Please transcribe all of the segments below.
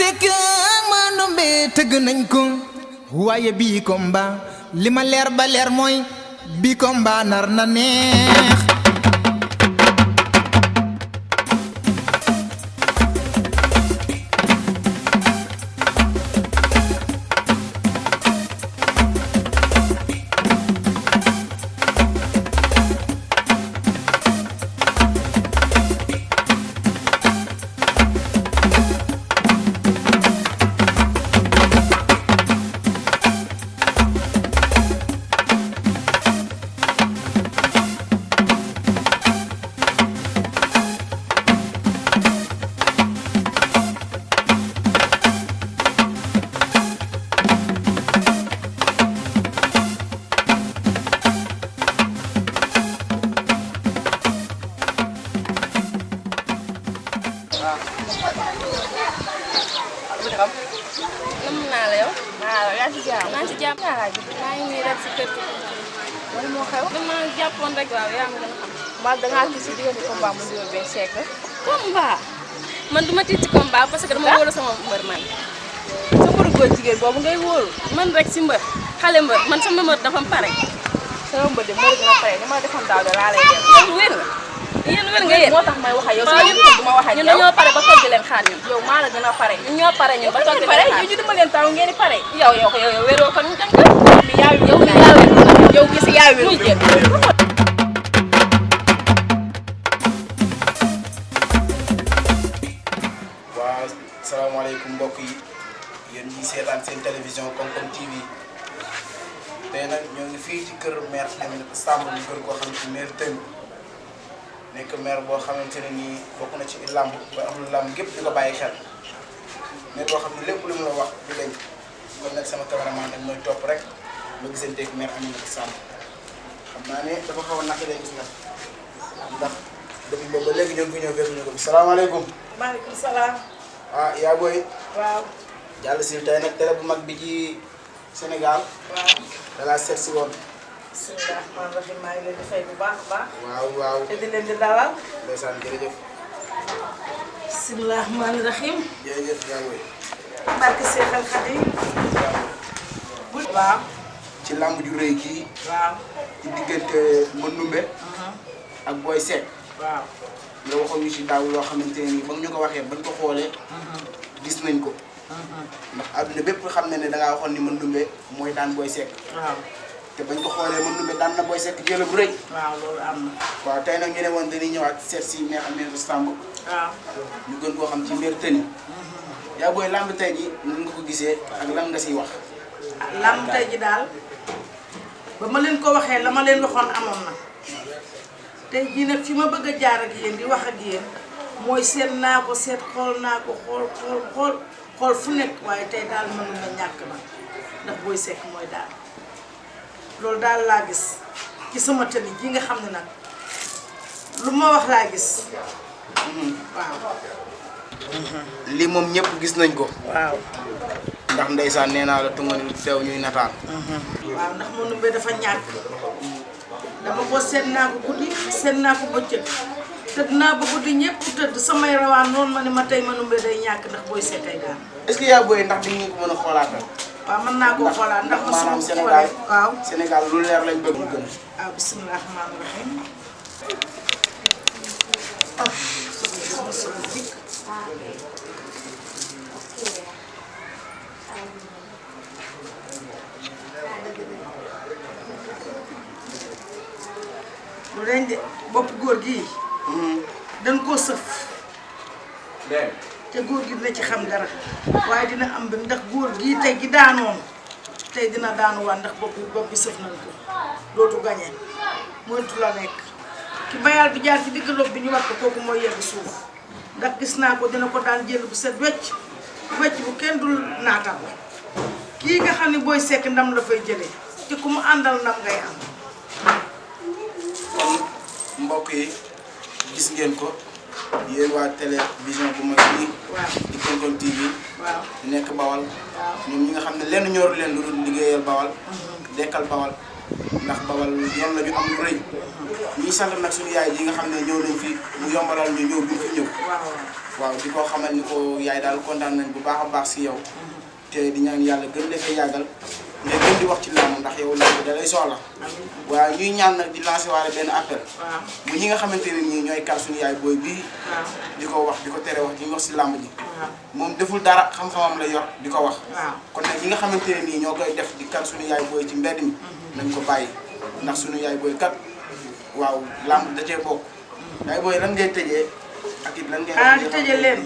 Seck Mandoumbe tëgg nañ ko waaye bii combat li ma leer ba leer mooy bii combat nar na neex. Nam naa la yow. waaw yaa ngi ci jàmm. maa ngi ci jàmm. maa ngi nii rek si kër gi. wala moo xew. dama jàppoon rek waaw yaa ma gën a xam. mbaa da ngaa gis si diggante combat mu Ndoumbe beeg Seck. combat. man du ma tiit ci combat parce que dama wóolu sama mbër man. sa mbëru góor jigéen boobu ngay wóolu. man rek si mbër xale mbër man sama mbër dafa pare. sama mbër de mbër dina pare ni ma defoon daaw de laa lay def. yow wér nga. yéen wér nga yéen moo tax may wax ak yow. waaw ñun du ma wax ak yow ñun dañoo pare ba toog di leen xaar ñun. yow maa la gën a pare. ñun ñoo pare ñun ba toog di leen xaar yow ñu dama leen taw ngeen di pare. yow wéroo kon ñu dem kër. mi yaa wér yow mi yaa wér yow gis yaa wér muy jéem. waaw salaamaaleykum mbokk yi yéen ñi seetaan seen télévision Konkon TV tey nag ñoo ngi fii ci kër maire Samb ñu kër koo xam ne maire Tëng nekk maire boo xamante ne nii bokk na ci làmb ba amul làmb gépp di ko bàyyi xel mais boo xam ne lépp lu mu la wax du deñ kon nag sama cameraman nag mooy topp rek ma gisanteeg maire Aminata Samb xam naa ne dafa xaw a naka lay gis nag ndax depuis boobu ba léegi ñoo ngi fi ñëw fekk ñu ko bi salaamaaleykum. maaleykum salaam. ah yaa booy. waaw. jàll si tey nag télé bu mag bi ci Sénégal. waaw. da laa seet si woon. bisimilah man rajo maa ngi leen di fay bu baax a baax. waaw waaw. te di leen di dalal. ndeysaan jërëjëf. bisimilah rahmaani rahim. jërëjëf yaa booy. barke Seexal Xadim. waaw. ci làmb ju rëy kii. waaw. ci diggante Mandoumbe. ak Boy Seck. waaw. nga waxoon ñu ci daaw loo xamante ne nii ba ñu ko waxee bañ ko xoolee. gis nañ ko. ndax àdduna bépp xam na ne da ngaa waxoon ni Mandoumbe mooy daan Boy Seck. waaw. te bañ ko xoolee Mandoumbe daan na Boy Seck jël bu rëy. waaw loolu am na. waaw tey nag ñu ne woon dañuy ñëwaat seet si maire Aminata Samb. waaw. ñu gën koo xam ci maire Tëni. yaa booy lamb tey ji nan nga ko gisee ak lan nga siy wax. lamb tey ji daal ba ma leen ko waxee la ma leen waxoon amoon na tey jii nag fi ma bëgg a jaar ak yéen di wax ak yéen mooy seet naa ko seet xool naa ko xool fu nekk waaye tey daal mënu na ñàkk na ndax Boy Seck mooy daal loolu daal laa gis ci sama tëni ji nga xam ne nag lu ma wax laa gis waaw. lii moom ñëpp gis nañ ko. waaw. ndax ndeysaan nee naa la tunga ni teew ñuy nataal. waaw ndax Mandoumbe dafa ñàkk dama ko seet naa ko guddi seet naa ko bëccëg tëdd naa ba guddi ñëpp tëdd samay rawaan noonu ma ne ma tey Mandoumbe day ñàkk ndax Boy Seck ay daal. est-ce que yaa booy ndax di nga ko mën a xoolaatal. waaw mën naa koo xoolaat ndax maanaam Sénégal waaw. Sénégal lu leer lañ bëgg gën. waaw bisimilah rahmaani rahim. lu leen de bopp góor gii dañ koo sëf te góor gi dina ci xam dara waaye dina am bi ndax góor gii tey gi daanoon tey dina daanuwaat ndax bopp bi sëf nañ ko dootu gañe mëntu la nekk ki bayal bi jaar ci digg lob bi ñu war ko kooku mooy yegg suuf ndax gis naa ko dina ko daan jël bu set wecc bu kenn dul naatal kii nga xam ne Boy Seck ndam la fay jëlee te ku mu àndal ndam ngay am. kon mbokk yi gis ngeen ko yéen waa télévision bu mag bii. waaw di Konkon TV. waaw nekk Bawal. waaw ñoom ñi nga xam ne lenn ñoru leen lu dul liggéeyal Bawal. dekkal Bawal ndax Bawal yoon la ñu am lu rëy ñuy sant nag suñu yaay ji nga xam ne ñëw nañ fi mu yombalal ñu ñëw bi fi ñëw waaw di ko xamal ni ko yaay daal kontaan nañ bu baax a baax si yow te di ñaan yàlla gën defee yàggal nga gën di wax ci làmb ndax yow làmb da lay soxla waaye ñuy ñaan nag di lancer waale benn appel mu ñi nga xamante ne nii ñooy kar suñu yaay booy bii di ko wax di ko tere wax di wax si làmb ji moom deful dara xam-xamam la yor di ko wax kon nag ñi nga xamante ne nii ñoo koy def di kar suñu yaay booy ci mbedd mi nañ ko bàyyi ndax suñu yaay booy kat waaw làmb da cee bokk yaay booy lan ngay tëjee ak it lan ngay di tëjee leen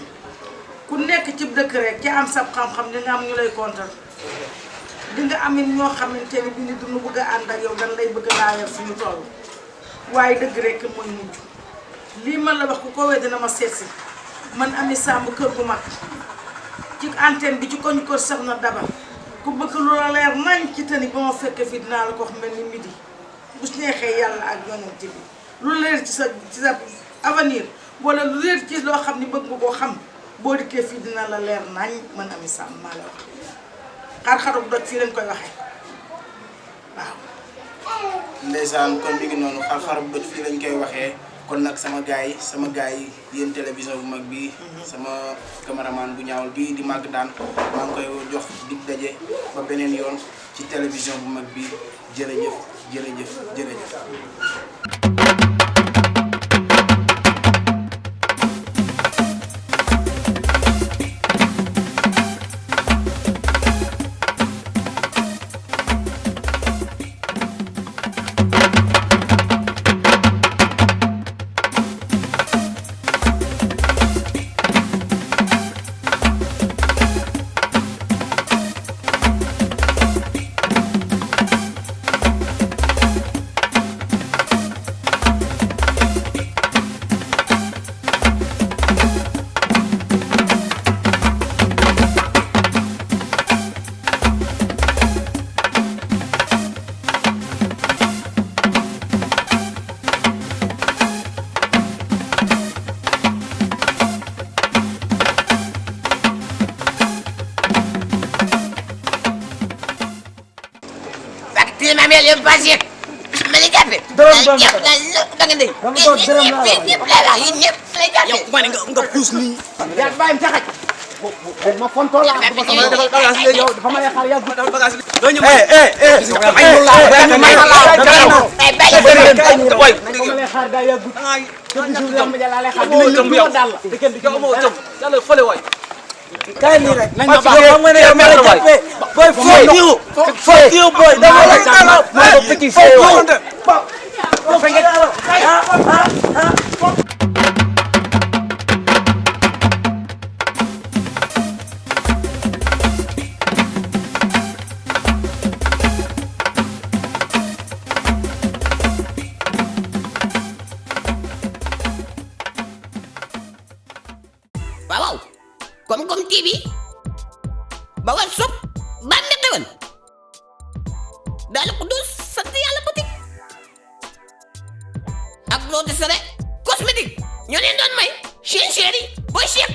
ku nekk ci dëkk rek ci am sab xam-xam di nga am ñu lay kontal di nga am it ñoo xamante ne bi ni duñu bëgg a ànd ak yow dañ lay bëgg a laajal fu ñu toll waaye dëgg rek mooy mujj lii man la wax ku ko wee dina ma seet si man Ami Samb kër gu mag ci antenne bi ci koñ ko Soxna Daba ku bëgg lu la leer nañ ci tani ba ma fekkee fii dinaa la ko wax mel ni midi bu neexee yàlla ak yonent bi lu leer ci sa avenir wala lu leer ci loo xam ni bëgg nga koo xam boo dikkee fii dina la leer nañ man Ami Samb maa la wax xar-xaru doj fii lañ koy waxee waaw. ndeysaan kon mi ngi noonu xar-xaru doj fii lañ koy waxee kon nag sama gars yi yéen télévision bu mag bi sama cameraman bu ñaawul bii di màgg daan maa ngi koy jox dig daje ba beneen yoon ci télévision bu mag bi jërëjëf jërëjëf jërëjëf. Yang pasir, beli kafe. Dorong. Bangun deh. Ini pelan, ini beli kafe. Yang kemana enggak plus nih? yaa bàyyi cakaj Ma fonto la. Kaay nii rek nañ ma baax xam nga ne yow mel na boy fuck you boy dama la dala ma ko petit fay Wow. Kom TV Bawal Shop bànne xewan daal ko dus sant yàlla boutique ak loo di sare cosmétique ñoo leen doon may seen chéri boy Cheikh